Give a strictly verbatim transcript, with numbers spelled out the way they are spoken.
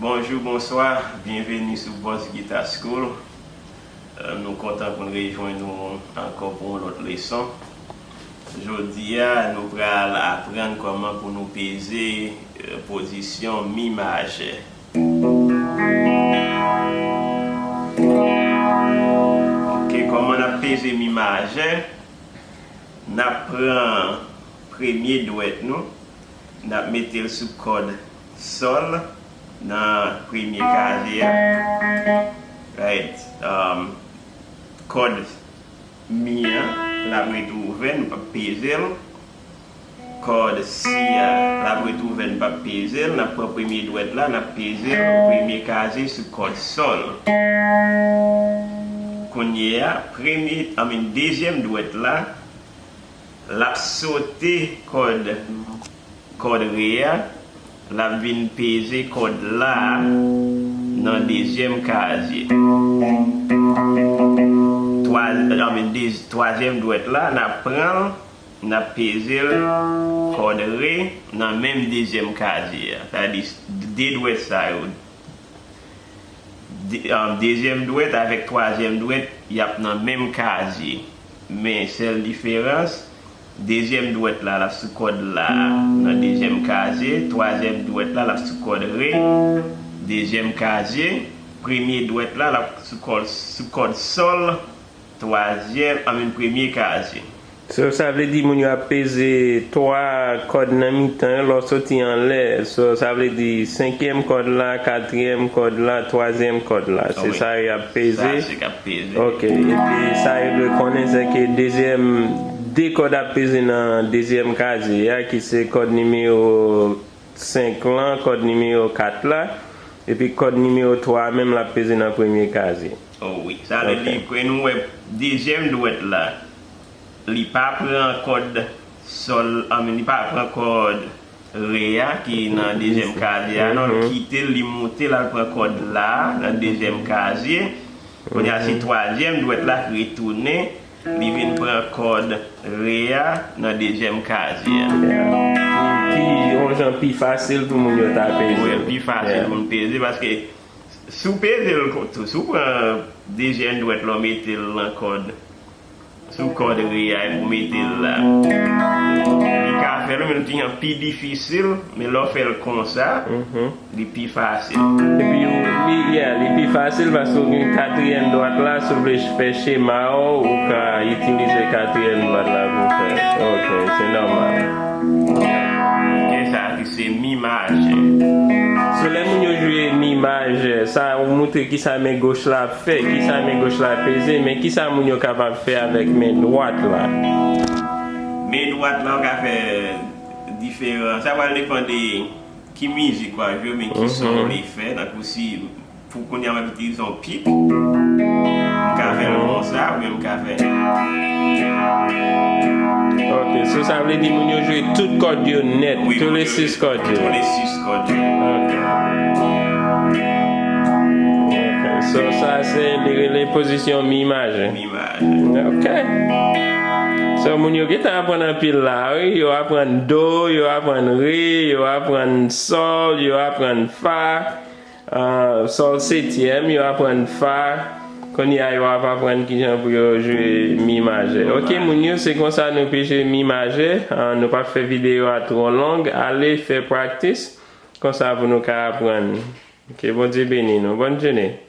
Bonjou, bonswa, byenveni sou Boss Guitar School. Euh, nou kontan pou n rejwenn nou ankò pou yon lòt leson. Jodi a, nou pral aprann kòman pou nou peze, euh, pozisyon mi majè. Ok, kòman n ap peze mi majè? N ap pran premye dwèt nou, n ap mete l sou kòd sòl nan premye kazye a. Right? Um, kòd mi an, l ap ret ouvè, nou p ap peze l. Kòd si a, l ap ret ouvè, n p ap peze l. N ap pran premye dwèt la, n ap peze l, premye kazye sou kòd sòl. Kounye a, premye, I mean, dezyèm dwèt la, l ap sote kòd, kòd re a, l ap vin peze kòd la a nan dezyèm kazye. Twa, I mean, de-, twazyèm dwèt la, n ap pran l, n ap peze l, kòd re, nan menm dezyèm kazye a. Sa vle di, de dwèt sa yo, de-, um, dezyèm dwèt avèk twazyèm dwèt, y ap nan menm kazye. Men sèl diferans, dezyèm dwèt la, l ap sou kòd la nan dezyèm kazye, twazyèm dwèt la, l ap sou kòd re, dezyèm kazye, premye dwèt la, l ap sou kòd, sou kòd sòl, twazyèm, I mean, premye kazye. So, sa vle di moun yo ap peze twa kòd nan mitan yo, lè w soti anlè. So, sa vle di senkyèm kòd la, katriyèm kòd la, twazyèm kòd la. Se sa yo ap peze. Sa se k ap peze. Ok, epi sa yo dwe konnen, se ke dezyèm, de kòd ap peze nan dezyèm kazye a, ki se kòd nimewo senk lan, kòd nimewo kat la, epi kòd nimewo twa menm l ap peze nan premye kazye. Oh wi, sa vle di, ok, kwen nou wè dezyèm dwèt la, li pa pran kòd sòl, I mean, li pa pran kòd re a ki nan dezyèm kazye a, non, li kite l, li moute l al pran kòd la a nan dezyèm kazye. Kounye a, se twazyèm dwèt la k retounen, li vin pran kòd re a nan dezyèm kazye a. Yeah. Ki, ki yon jan pi fasil pou moun yo ta peze. Wi, pi fasil pou n peze, paske si w peze l, si w pran dezyèm dwèt la, w mete l nan kòd, sou kòd re a, epi w mete l la, li ka fè l, men l gen pi difisil, men lè w fè l konsa, li pi fasil. Epi, li, yeah, li pi fasil paske w gen katriyèm dwèt la, si w vle fè chema w, ou ka itilize katriyèm dwèt la pou fè. Ok, se nòmal. Ok, sa ki se mi majè. So, lè moun yo jwe mi majè, sa ou montre kisa men goch la ap fè, kisa men goch la peze, men kisa moun yo kapab fè avèk men dwat la? Men dwat la, ou ka fè diferan. Sa pral depann de ki mizik w ap jwe, men ki son w vle fè. Tankou si pou kounye a m ap itilize yon pik, m ka fè l konsa, oubyen m ka fè. Ok, so sa vle di moun yo jwe tout kòd yo nèt, tou le sis kòd yo. Tou le sis kòd yo. Ok. Ok, so sa se, li rele pozisyon mi majè. Mi majè. Ok. So, moun yo gentan aprann anpil la, wi. Yo aprann do, yo aprann re, yo aprann sòl, yo aprann fa, ah, sòl setyèm, yo aprann fa. Kounye a, yo ap aprann kijan pou yo jwe mi majè. Ok, moun yo, se konsa nou peze mi majè. Ah, nou p ap fè videyo a twò long. Ale fè practice. Konsa pou nou ka aprann. Ke Bondye beni nou. Bòn jounen.